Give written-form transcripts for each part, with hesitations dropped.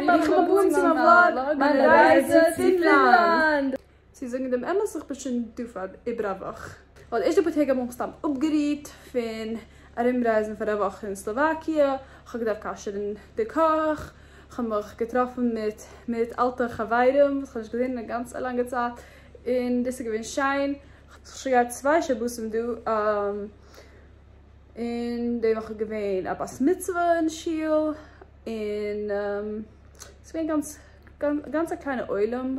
ברוכים הבאים צו מיין vlog, מיין רייזע צו פינלאנד! צו זאגן דעם אמת, איך בין שוין דא פאר איבער א וואך. ווייל די ערשטע פאר טעג האב איך מיך סתם אפגערוהט פון ארומרייזן פאר א וואך אין סלאוואקיע, איך האב געדארפט כשר'ן די קאך, איך האב מיך געטראפן מיט מיט אלטע חברים וואס איך האב נישט געזען אין א גאנץ א לאנגע צייט, און דאס איז געווען שיין. כ'האב שוין געהאט צוויי שבתים דא, און די וואך איז געווען א בת מצוה אין שול, און ס'איז געווען גאנץ גאנץ א קליינע עולם,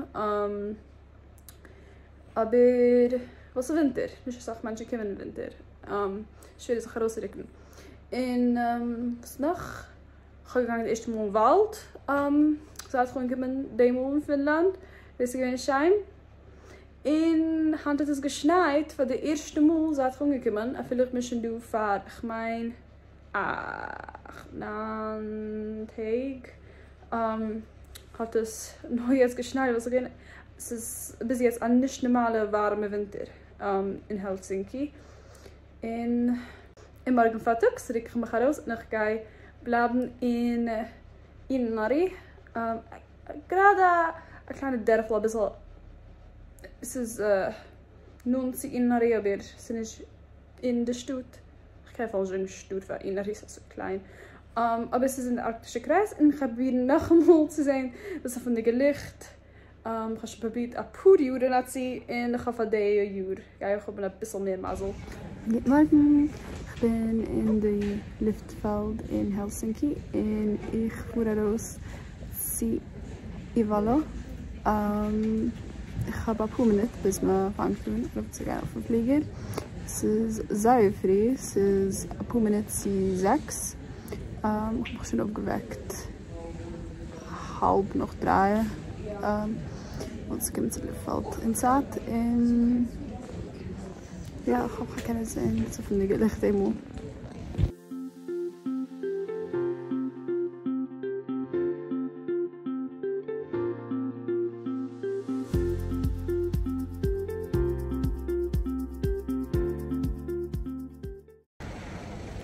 אבער ווייל ס'איז ווינטער, נישט אסאך מענטשן קומען אין ווינטער, שווער זיך ארויסצורוקן. און וואס נאך? כ'האב געגאנגען די ערשטע מאל אין וואלד זייט כ'בין אנגעקומען די מאל אין פינלאנד, דאס איז געווען שיין. און היינט האט עס געשנייט פאר די ערשטע מאל זייט כ'בין אנגעקומען, אפילו איך בין שוין דא פאר כ'מיין אכט ניין טעג, האט עס נאר יעצט געשנייט ווייל ס'איז געווען, ס'איז ביז יעצט א נישט נארמאלע ווארעמע ווינטער אין העלסינקי, און און מארגן פארטאגס רוק איך מיך ארויס און איך גיי בלייבן אין אינארי. גראדע א קליינע דערפל אביסל, ס'איז נאנט צו אינארי אבער ס'איז נישט אין די שטאט, כ'קען אפילו נישט זאגן שטאט פאר אינארי ס'איז אזוי קליין, אבער ס'איז אין די ארקטישע קרייז און כ'גיי פרובירן נאכאמאל צו זען די צפונדיגע ליכט. כ'האב שוין פרובירט אפאר יאר אין א צי און איך האף אז די יאר גיי איך האבן אביסל מער מזל. גוט מארגן, כ'בין אין די לופטפעלד אין העלסינקי און איך פאר ארויס צו איוואלא, איך האב אפאר מינוט ביז מ'פאנגט אן ארויפצוגיין אויפן פליגער, ס'איז זייער פרי, ס'איז אפאר מינוט צו זעקס, כ'האב מיך שוין אויפגעוועקט. האלב נאך דריי אנצוקומען צום לופטפעלד אין צייט און יא איך האף כ'קען עס זעהן צפונדיגע ליכט די מאל.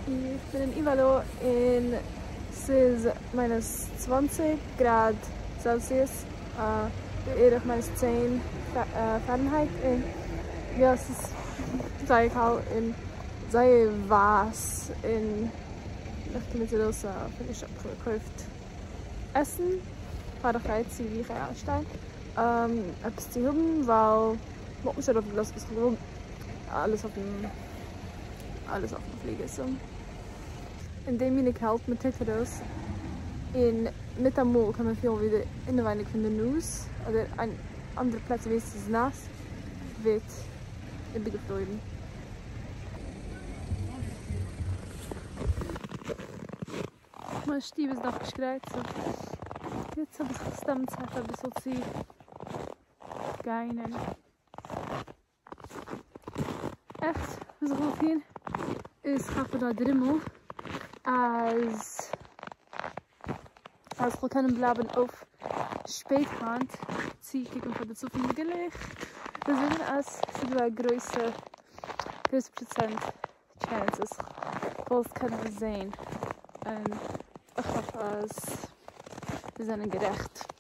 איך בין אין איוואלא און ס'איז מיינוס 20 גראד צעלסיוס, בערך מיינוס 10 פארענהייט, און יא ס'איז זייער קאלט און זייער ווייס, און איך קום יעצט ארויס פון די שאפ, כ'האב געקויפט עסן פאר איך גיי צו ווי איך גיי איינשטיין, עפעס צו האבן ווייל מ'האט נישט ארויפגעלאזט וואס כ'האב געוואלט, אלעס אויפן. אלעס אויפן פליגער סאו אין די מינע קעלט מען טוט ארויס און מיטאמאל קען מען פילן ווי די אינעווייניג פון די נאז אדער אנדערע פלעצער ווי עס איז נאס ווערט איבערגעפרוירן. מיין שטוב איז נאכנישט גרייט סאו יעצט האב איך סתם צייט אביסל צו גיין און עכט וואס איך וויל טון איז כאפן א דרימל אז אז כ'זאל קענען בלייבן אויף שפעט היינט צו קוקן פאר די צפונדיגע ליכט, זיי זאגן אז ס'איז דא א גרויסע גרויסע פראצענט טשענס אז כ'וועל עס קענען זעהן, און איך האף אז זיי זענען גערעכט.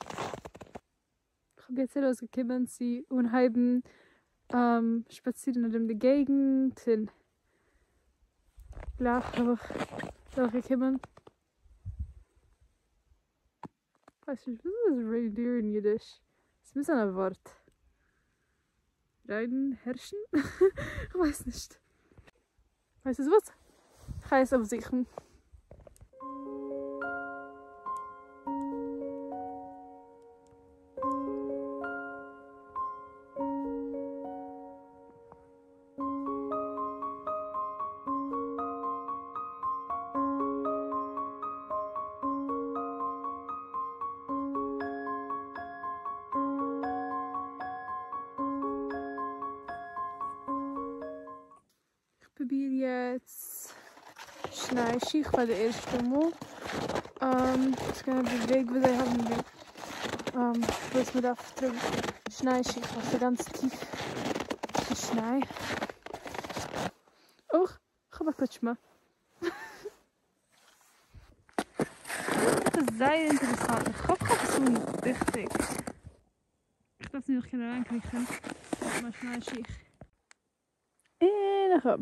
כ'האב יעצט ארויסגעקומען צו אנהייבן שפאצירן ארום די געגנט און גלייך האב איך דורכגעקומען, כ'ווייס נישט וואס איז reindeer אין אידיש? ס'מוז זיין א ווארט. ריין הערשן? כ'ווייס נישט. ווייסט וואס? כ'גיי עס אויפזוכן. איך פרוביר יעצט שניי שיך פאר די ערשטע מאל, ס'איז געווען אויף די וועג וואס זיי האבן די וואס מ'דארף טראגן שניי שיך ווייל ס'איז גאנץ טיף די שניי. אויך כ'האב א קוטשמע. עפעס זייער אינטערעסאנט, איך האף כ'האב אן ריכטיג. איך דארף נאר קענען אריינקריכן מיט מיין שניי שיך. און איך האב.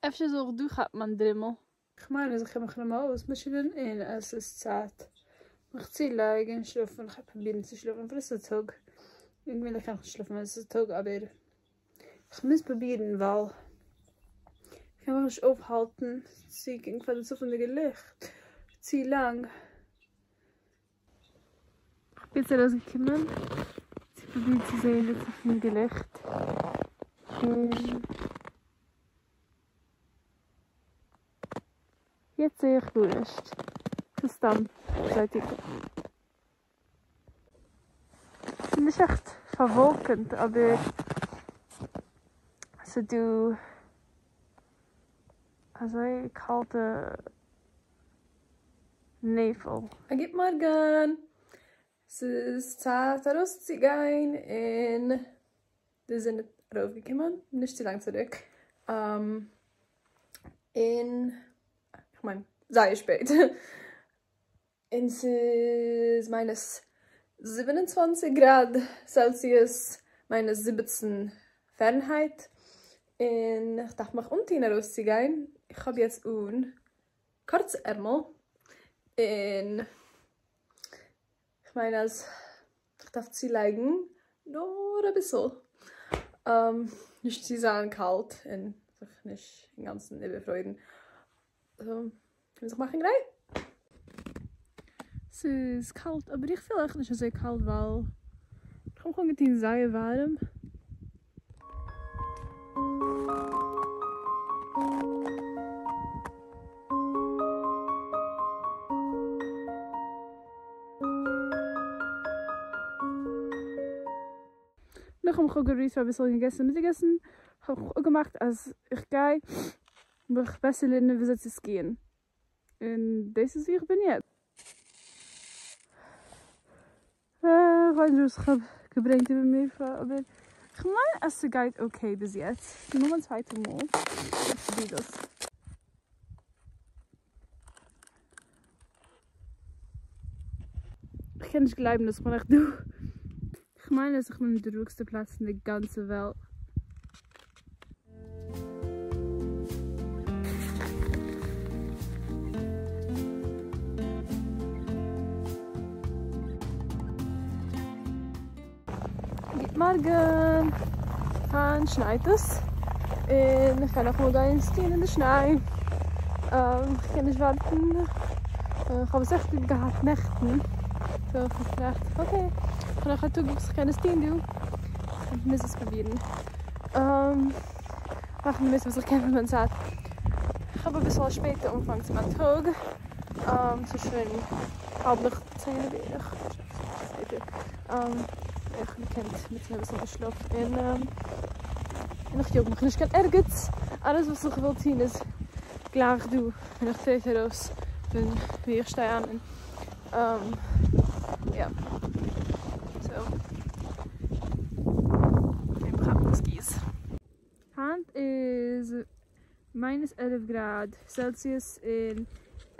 אפשר זאל איך דא כאפן מיין דרימל? כ'מיין אז איך האב מיך נארמאל אויסמוטשענען און עס איז צייט מיך צו לייגן שלאפן, כ'גיי פרובירן צו שלאפן אפילו ס'איז טאג, געווענליך קען איך נישט שלאפן ווען ס'איז טאג אבער כ'מוז פרובירן ווייל כ'קען מיך נישט אויפהאלטן צו קוקן פאר די צפונ'דיגע ליכט צו לאנג. כ'בין יעצט ארויסגעקומען צו פרובירן צו זעהן די צפונ'דיגע ליכט און יעצט זעה איך גארנישט, ס'איז סתם אזוי טונקל. ס'איז נישט עכט פארוואלקענט אבער ס'דא אזוי קאלטע נעפל. א גוט מארגן! ס'איז צייט ארויסצוגיין און די זון איז ארויפגעקומען נישט צו לאנג צוריק, און כ'מיין זייער שפעט, און ס'איז מיינוס 27 גראד סעלסיוס, מיינוס 17 פערנהייט, און כ'דארף מיך אנטון ארויסצוגיין, איך האב יעצט אן קורצע ערמל, און כ'מיין אז כ'דארף צולייגן נאר אביסל נישט צו זיין קאלט און זיך נישט אינגאנצן איבערפרוירן, סאו כ'מוז זיך מאכן גרייט. ס'איז קאלט אבער איך פיל עכט נישט אזוי קאלט ווייל כ'האב מיך אנגעטון זייער ווארעם. נאכדעם כ'האב גערוהט פאר אביסל און געגעסן מיטאגעסן האב איך אפגעמאכט אז איך גיי מיך בעסער לערנען וויאזוי צו סקיען און דאס איז ווי איך בין יעצט. כ'ווייס נישט וואס כ'האב געברענגט איבער מיר אבער כ'מיין אז ס'גייט okay ביז יעצט. ס'איז נאר מיין צווייטע מאל איך פרוביר דאס. כ'קען נישט גלייבן אז כ'בין נאך דא. כ'מיין אז כ'בין אין די רואיגסטע פלאץ אין די גאנצע וועלט. גוט מארגן! היינט שנייט עס, און איך גיי נאכאמאל גיין סקיען אין די שניי. איך קען נישט ווארטן. איך האב עס עכט ליב געהאט נעכטן. סאו איך האב געטראכט, okay, איך האב נאך א טאג וואס איך קען עס טון דא. איך מוז עס פרובירן. מאכן די מערסטע וואס איך קען פון מיין צייט. איך האב אביסל א שפעטע אנפאנג צו מיין טאג. ס'איז שוין האלב נאך צען בערך. איך האב געקענט נוצן אביסל מער שלאף און און איך יאג מיך נישט קיין ערגעץ. אלעס וואס איך וויל טון איז גלייך דא ווען איך טרעט ארויס פון ווי איך שטיי איין און יא. סאו איך כאפ די סקיס. היינט איז מיינוס 11 גראד סעלסיוס און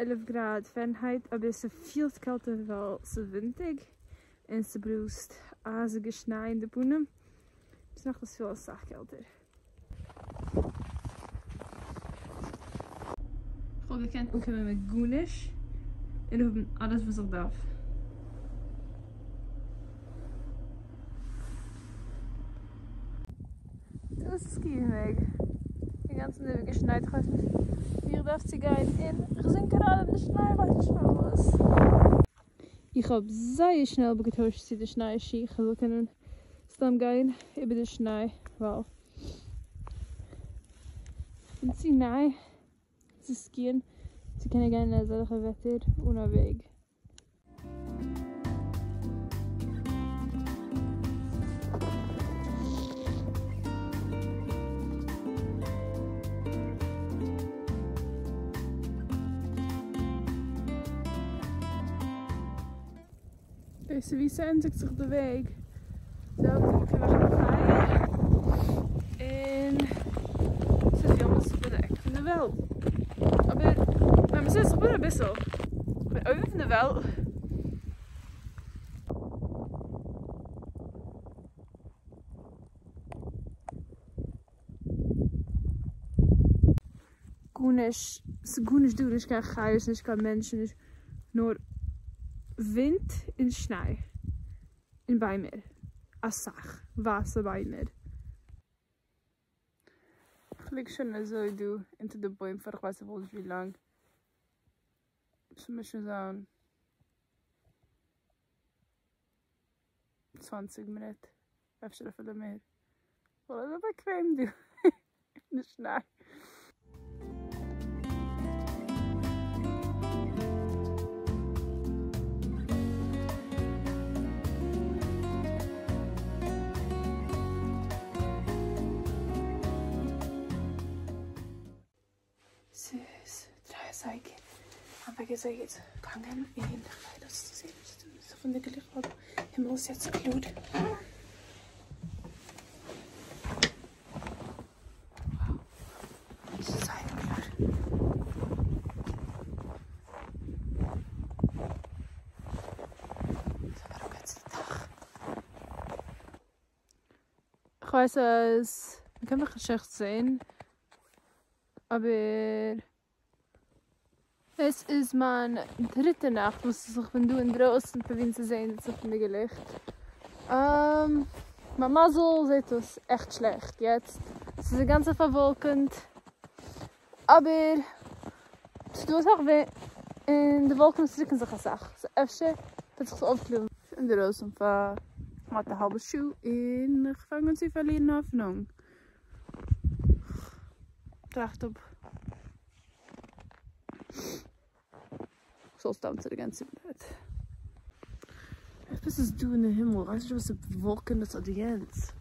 11 גראד פערנהייט אבער ס'פילט קעלטער ווייל ס'איז ווינטיג און ס'בלאזט אייזיגע שניי אין די פנים. עס מאכט עס פילן אסאך קעלטער. כ'וואלט געקענט אנקומען מיט גארנישט און האבן אלעס וואס איך דארף. דאס איז סקי וועג. אינגאנצן איבערגעשנייט, כ'ווייס נישט ווי איך דארף צו גיין און כ'זינק אריין אין די שניי, כ'ווייס נישט פארוואס. איך האב זייער שנעל איבערגעטוישט צו די שניי שיך איך זאל קענען סתם גיין איבער די שניי ווייל איך בין צו ניי צו סקיען צו קענען גיין אין אזעלכע וועטער אן א וועג. דאס איז ווי ס'ענדיגט זיך די וועג, דארט ווי מ'קען מאכן א פייער, און ס'איז פיל מיט באדעקט פון די וועלט, אבער באמת איז איך בין אביסל, כ'בין אויבן פון די וועלט. גארנישט, ס'איז גארנישט דא, נישט קיין חיות, נישט קיין מענטשן, נישט, נאר ווינט און שניי, און ביימער, אסאך ווייסע ביימער. כ'ליג שוין אזוי דא אונטער די בוים פאר כ'ווייס אפילו נישט ווי לאנג, ס'מוז שוין זיין צוואנציג מינוט, אפשר אפילו מער. ווייל אזוי באקוועם דא אין די שניי. ס'איז דריי אזייגער, מיין וועקער איז יעצט געגאנגען און איך גיי ארויס צו זען וואס איז פון די געליכט ווייל די הימל איז יעצט קלאר. וואו, ס'איז זייער קלאר. זאל אראפגיין צו די טייך. כ'ווייס אז מ'קען מיך נישט עכט זעהן, אבער עס איז מיין דריטע נאכט וואס איך בין דא אינדרויסן פרובירן צו זעהן די צפונדיגע ליכט. מיין מזל זעהט אויס עכט שלעכט יעצט, ס'איז אינגאנצן פארוואלקענט, אבער ס'איז דא אסאך ווינט און די וואלקענעס רוקן זיך אסאך, סאו אפשר וועט זיך עס אויפקלארן. אינדערויסן פאר כמעט א האלבע שעה און איך פאנג אן צו פארלירן האפענונג. טראכט אפ כ'זאל סתם צוריק גיין צום בעט. עפעס איז דא אין די הימל, כ'ווייס נישט אויב עס איז וואלקענעס אדער יענץ.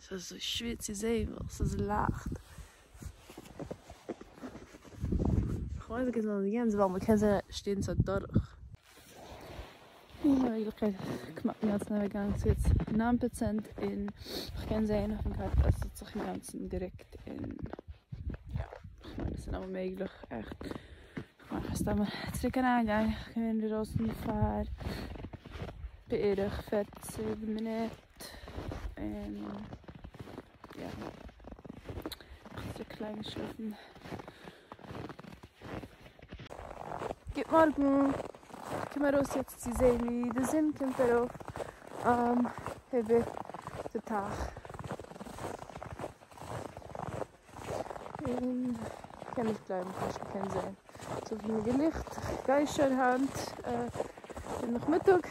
ס'איז אזוי שווער צו זעהן ווייל ס'איז לייכט. כ'מיין ס'קען זיין יענץ ווייל מ'קען זעהן שטערנס אדורך. אן א מעגליכקייט כמעט אינגאנצן אוועקגעגאנגען ס'איז יעצט 9% און כ'קען זעהן אויפן קארט אז ס'האט זיך אינגאנצן גערוקט און יא כ'מיין עס איז נאר מעגליך עכט כ'מיין כ'וועל סתם צוריק אריינגיין כ'בין אינדערויסן פאר בערך פערציג מינוט און יא כ'וועל צוריק לייגן שלאפן. גוט מארגן, איך קום ארויס יעצט צו זעהן ווי די זון קומט ארויף איבער די טייך, און איך קען נישט גלייבן איך האב נישט געקענט זעהן צפונדיגע ליכט, איך גיי שוין היינט נאכמיטאג,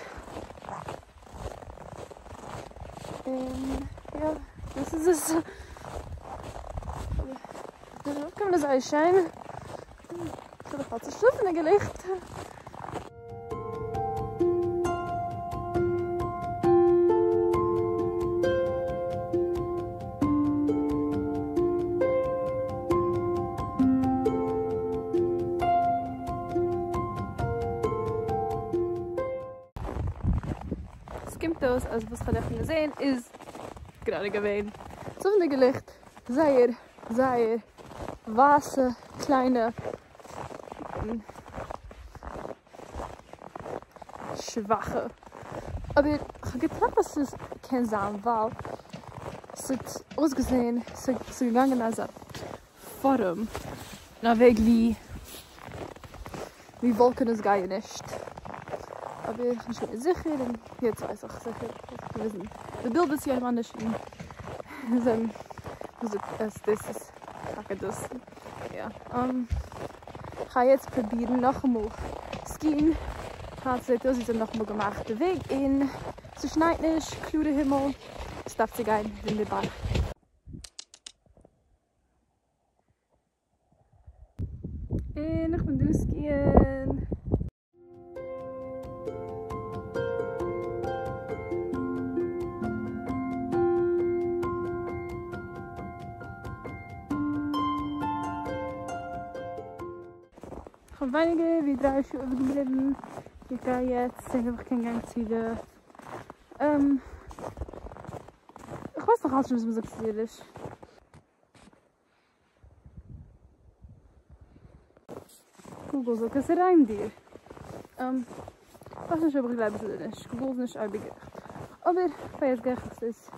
און יא דאס איז עס. די ארויפקומען איז זייער שיין. ס'איז נאך אלץ נישט צפונדיגע ליכט. ס'קומט אויס אז וואס כ'האב נעכטן געזען איז גראדע געווען צפונדיגע ליכט. זייער זייער ווייסע קליינע שוואכע אבער כ'האב געטראכט אז ס'איז קען זיין ווייל ס'האט אויסגעזעהן ס'איז געגאנגען אזא פארעם אין א וועג ווי ווי וואלקענעס גייען נישט אבער כ'בין נישט געווען זיכער און יעצט ווייס איך זיכער כ'האב געוויזן די בילדער צו איינעם אנדערש און זיי האבן געזאגט אז דאס איז טאקע דאס יא כ'גיי יעצט פרובירן נאכאמאל סקיען היינט זעט אויס ווי זיי האבן נאכאמאל געמאכט די וועג און ס'שנייט נישט קלארע הימל ס'דארף צו גיין וואונדערבאר. און איך בין דא סקיען. כ'האב ווייניגער ווי דריי שעה איבערגעבליבן. איך גיי יעצט זען אויב איך קען גיין צו די איך ווייס נאך אלץ נישט וואס מ'זאגט צו אידיש. גוגל זאגט עס איז reindeer. כ'ווייס נישט אויב איך גלייב עס אדער נישט, גוגל איז נישט אייביג גערעכט. אבער פאר יעצט גיי איך עס רופן.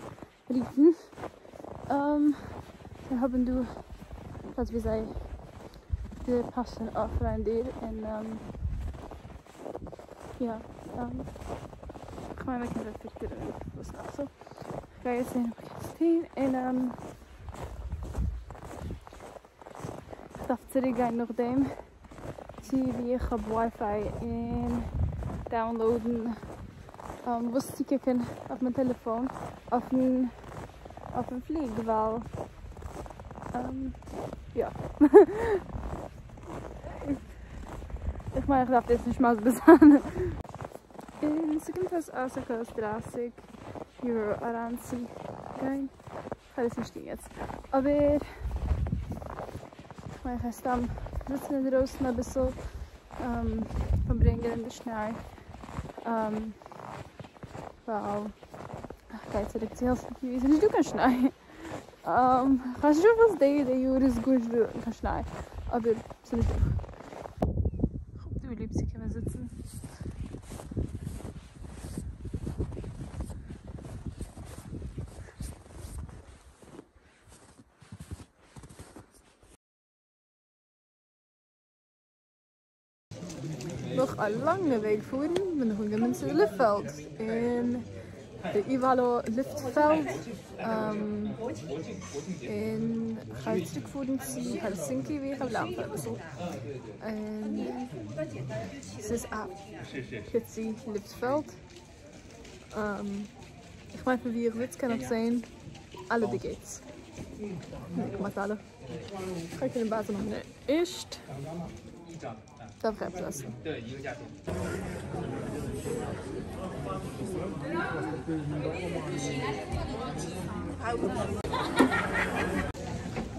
זיי האבן דא פלאץ ווי זיי פאסן אויף reindeer און יא כ'מיין מ'קען זיי פיטערן און וואס נאך סאו כ'גיי יעצט זעהן אויב כ'קען עס טוהן און כ'דארף צוריק גיין נאכדעם צו ווי איך האב ווייפיי און דאונלאודן וואס צו קוקן אויף מיין טעלעפאן אויפן פליג ווייל יא איך מיין איך דארף דאס נישט מסביר זיין. און ס'קומט אויס אז ס'קאסט דרייסיג יורא אריינצוגיין. כ'וועל עס נישט טון יעצט, אבער כ'מיין כ'גיי סתם זיצן אינדרויסן אביסל, פארברענגען אין די שניי, ווייל כ'גיי צוריק צו העלסינקי ווי ס'איז נישטא קיין שניי, כ'ווייס נישט פארוואס די יאר איז גארנישט דא קיין שניי, אבער ס'איז נישטא. כ'האב דא ליב צו קומען זיצן. נאך א לאנגע וועג פארן בין איך אנגעקומען צו די לופטפעלד אין די איוואלא לופטפעלד און כ'גיי צוריק פארן צו העלסינקי ווי איך וועל בלייבן פאר אביסל און ס'איז א פיצי לופטפעלד. איך מיין פון ווי איך זיץ קען איך זעהן אלע די gates. כמעט אלע. איך קען ווייזן נאך נישט. דארף איך עפעס עסן.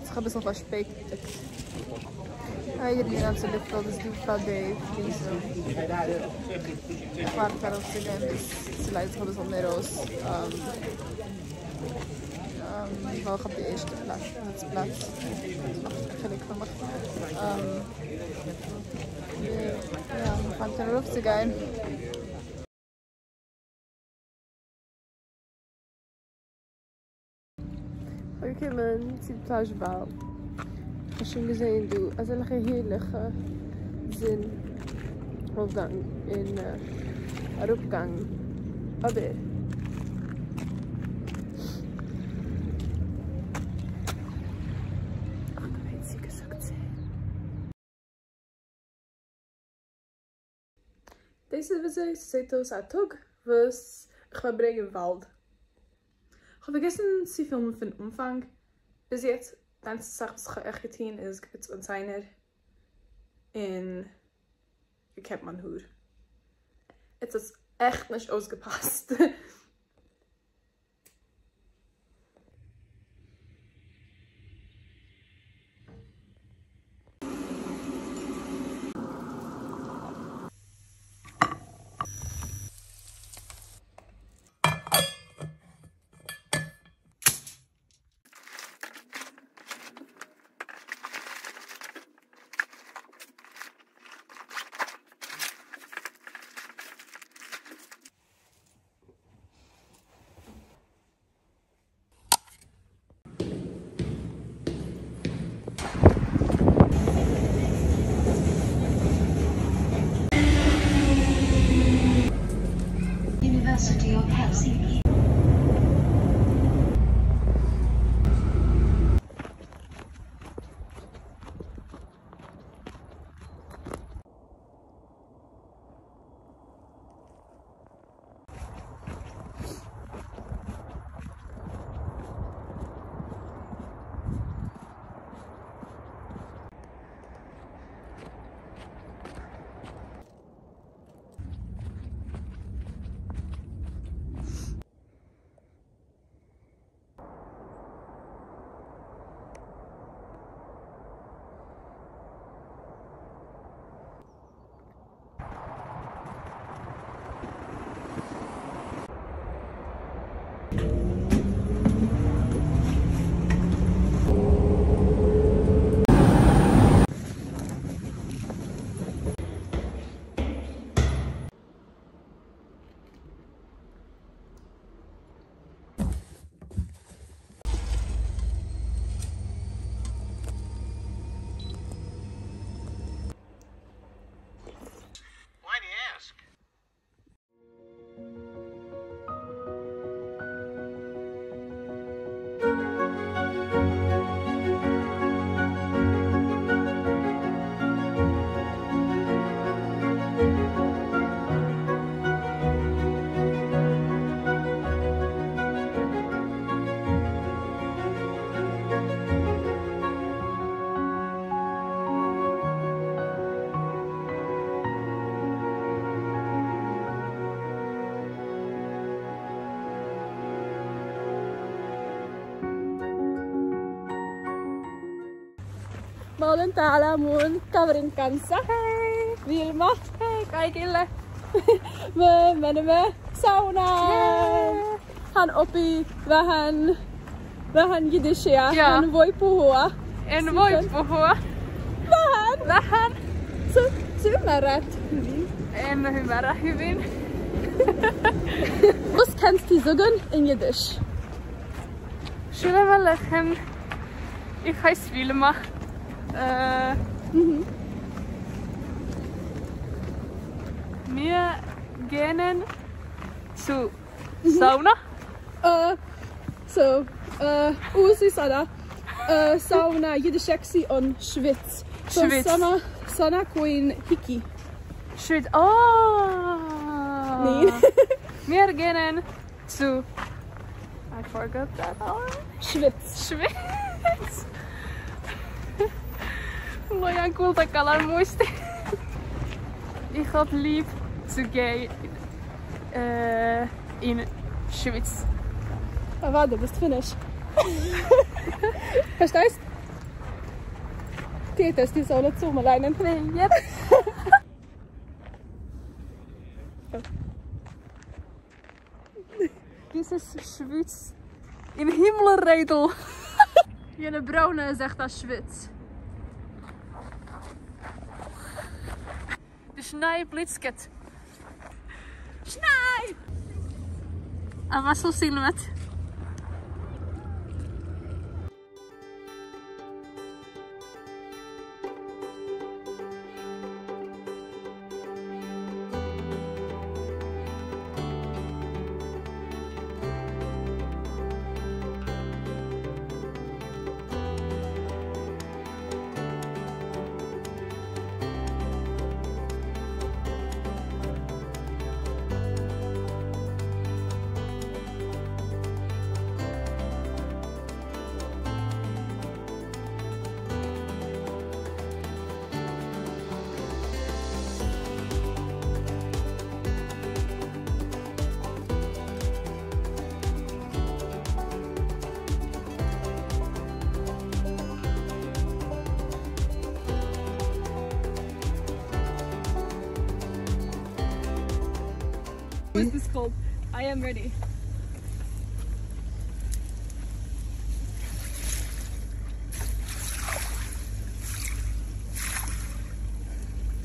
זיך אביסל פארשפעטיגט. איידער די גאנצע לופטפעלד איז דא פאר די פלי סאו איך ווארט ארויפצוגיין ביז ס'לייגט זיך אביסל מער אויס ווייל איך האב די ערשטע פלאץ זיץ פלאץ מאכט א חילוק פאר מיך יא מ'פאנגט אן ארויפצוגיין. כ'האב געקומען צו די פלאזש ווייל כ'האב שוין געזעהן דא אזעלכע הערליכע זון אויפגאנג און אראפגאנג אבער כ'האב געווען צוגעזאגט צו דאס איז וויאזוי ס'זעט אויס א טאג וואס איך פארברענג אין וואלד. כ'האב פארגעסן צו פילמען פון אנפאנג ביז יעצט, די איינציגסטע זאך וואס כ'האב עכט געטון איז געפוצט מיין ציינער און געקעמט מיין האר. עטס האטס עכט נישט אויסגעפאסט. Mä olen täällä mun kaverin kanssa. Hei! Vilma. Hei kaikille! Me menemme saunaan. Jee! Hän oppii vähän, vähän jiddishia. Joo. Hän voi puhua. En voi Sitten- puhua. Vähän. Vähän. Sä, sä ymmärrät hyvin. En ymmärrä hyvin. Was kannst du sagen in Jiddisch? Shalom Aleichem. Ich heiße Vilma. Wir gehen zu Sauna. So, uusi sana. Sauna jiddishiksi on schwitz. Se on Schwitz. sama sana kuin hiki. Schwitz. Oh. Niin. Wir gehen zu. I forgot that already. Schwitz. Schwitz. Luojan kultakalan muisti. Ich hab lieb zu gehen in Schwitz. Ah, du bist Finnisch. Verstehst? Tietysti sä olet suomalainen. Niin, jep. Dieses Schwitz in Himmelredel. Jene Braune zegt dat Schwitz. De Schnee blitzket. Schnee! Avaa sun silmät. What is this called? I am ready.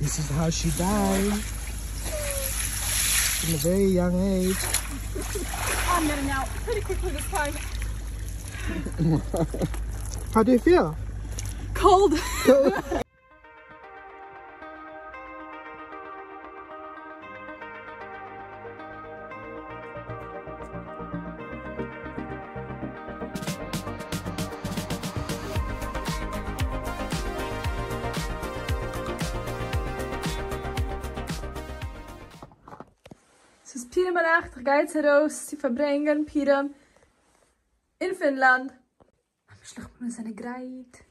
This is how she died. In a very young age. I'm getting out pretty quickly this time. How do you feel? Cold. Es ist Purim-Nacht, ich gehe jetzt heraus, sie verbringen Purim in Finnland. Schlecht mir seine Greit.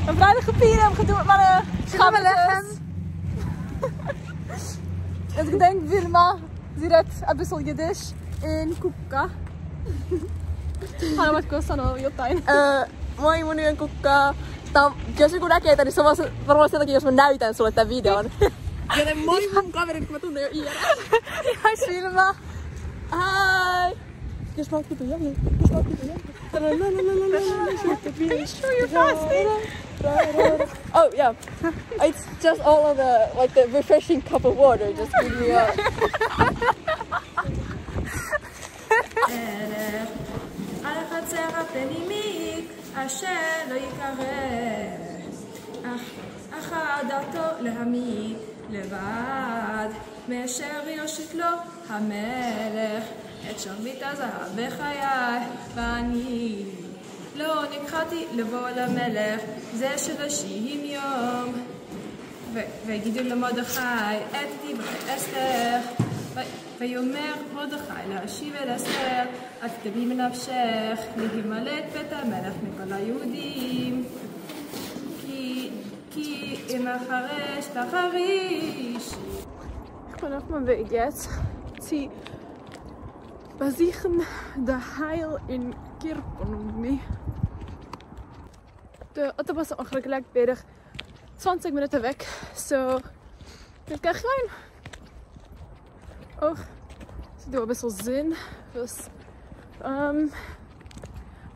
Een vrijdag Purim, gedoe met mijn schammeleggen. Ik denk Vilma, sie redt een bisschen Jiddisch in Kukka. Haluatko sanoa jotain? Moi, mun nimi on Kukka. Tää on, jos joku näkee tän, niin se on varmaan sen takia, jos mä näytän sulle tän videon. Joten moi mun kaverit, kun mä tunnen jo IRL. Hi Vilma! Hi! Jos mä oon kutu jäljellä, jos mä oon kutu jäljellä. Are you sure you're fasting? Oh yeah, it's just all of the like the refreshing cup of water just give me a. על החצר הפנימית אשר לא יקרא אך אחדתו להמית לבד מאשר יושיט לו המלך את שרביט הזהב בחיי ואני לא נקראתי לבוא למלך זה 30 יום ויגידו למרדכי את דברי אסתר. ויאמר מרדכי להשיב אל אסתר, את תדמי בנפשך להימלט בית המלך מכל היהודים, כי כי אם החרש תחרישי. איך בין אויף מיין וועג יעצט צו באזוכן די הייל אין קירפאנורמי. די אוטובוס האט מיך אראפגעלייגט בערך צוואנציג מינוט אוועק, סאו יעצט גיי איך גיין. אויך ס'איז דא אביסל זון וואס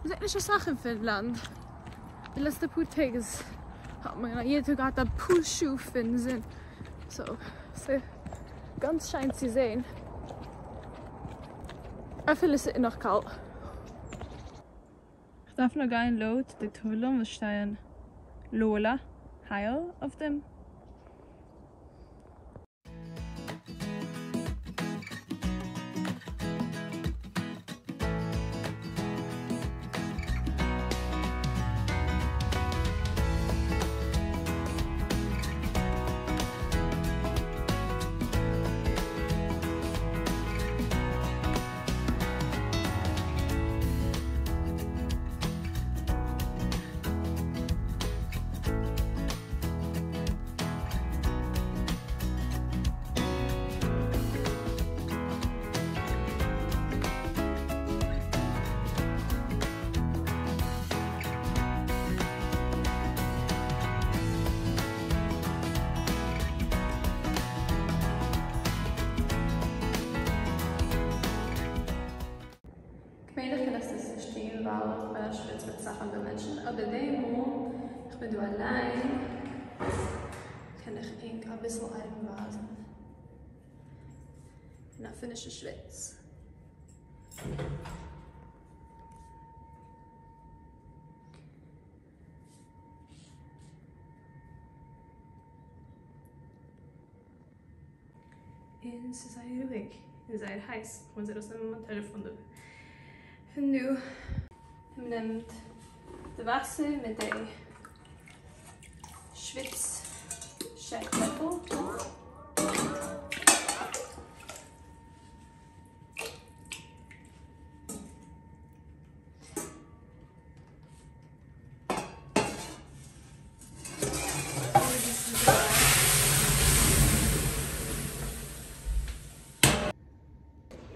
מ'זעט נישט אסאך אין פינלאנד. די לעצטע פאר טעג איז האט מען יעדע טאג געהאט אפאר שעה פון זון, סאו ס'איז גאנץ שיין צו זען אפילו ס'איז נאך קאלט. כ'דארף נאר גיין לויט די טאוולען וואס שטייען לאלא הייל אויף דעם. געווענליך קען איך עס נישט טון ווייל איך בין א שוויץ מיט אסאך אנדערע מענטשן, אבער די מאל איך בין דא אליין קען איך ענק אביסל ארומווייזן אין א פינישע שוויץ. און ס'איז זייער רואיג און זייער הייס, כ'מוז ארויסנעמען מיין טעלעפאן דא פון דא. מ'נעמט די וואסער מיט די שוויץ שעק לעפל.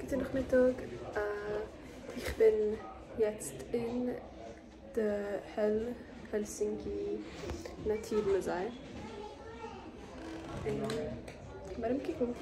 גוטע נאכמיטאג, איך בין יעצט אין די העלסינקי נאטור מוזיי, און כ'קום ארום קוקן.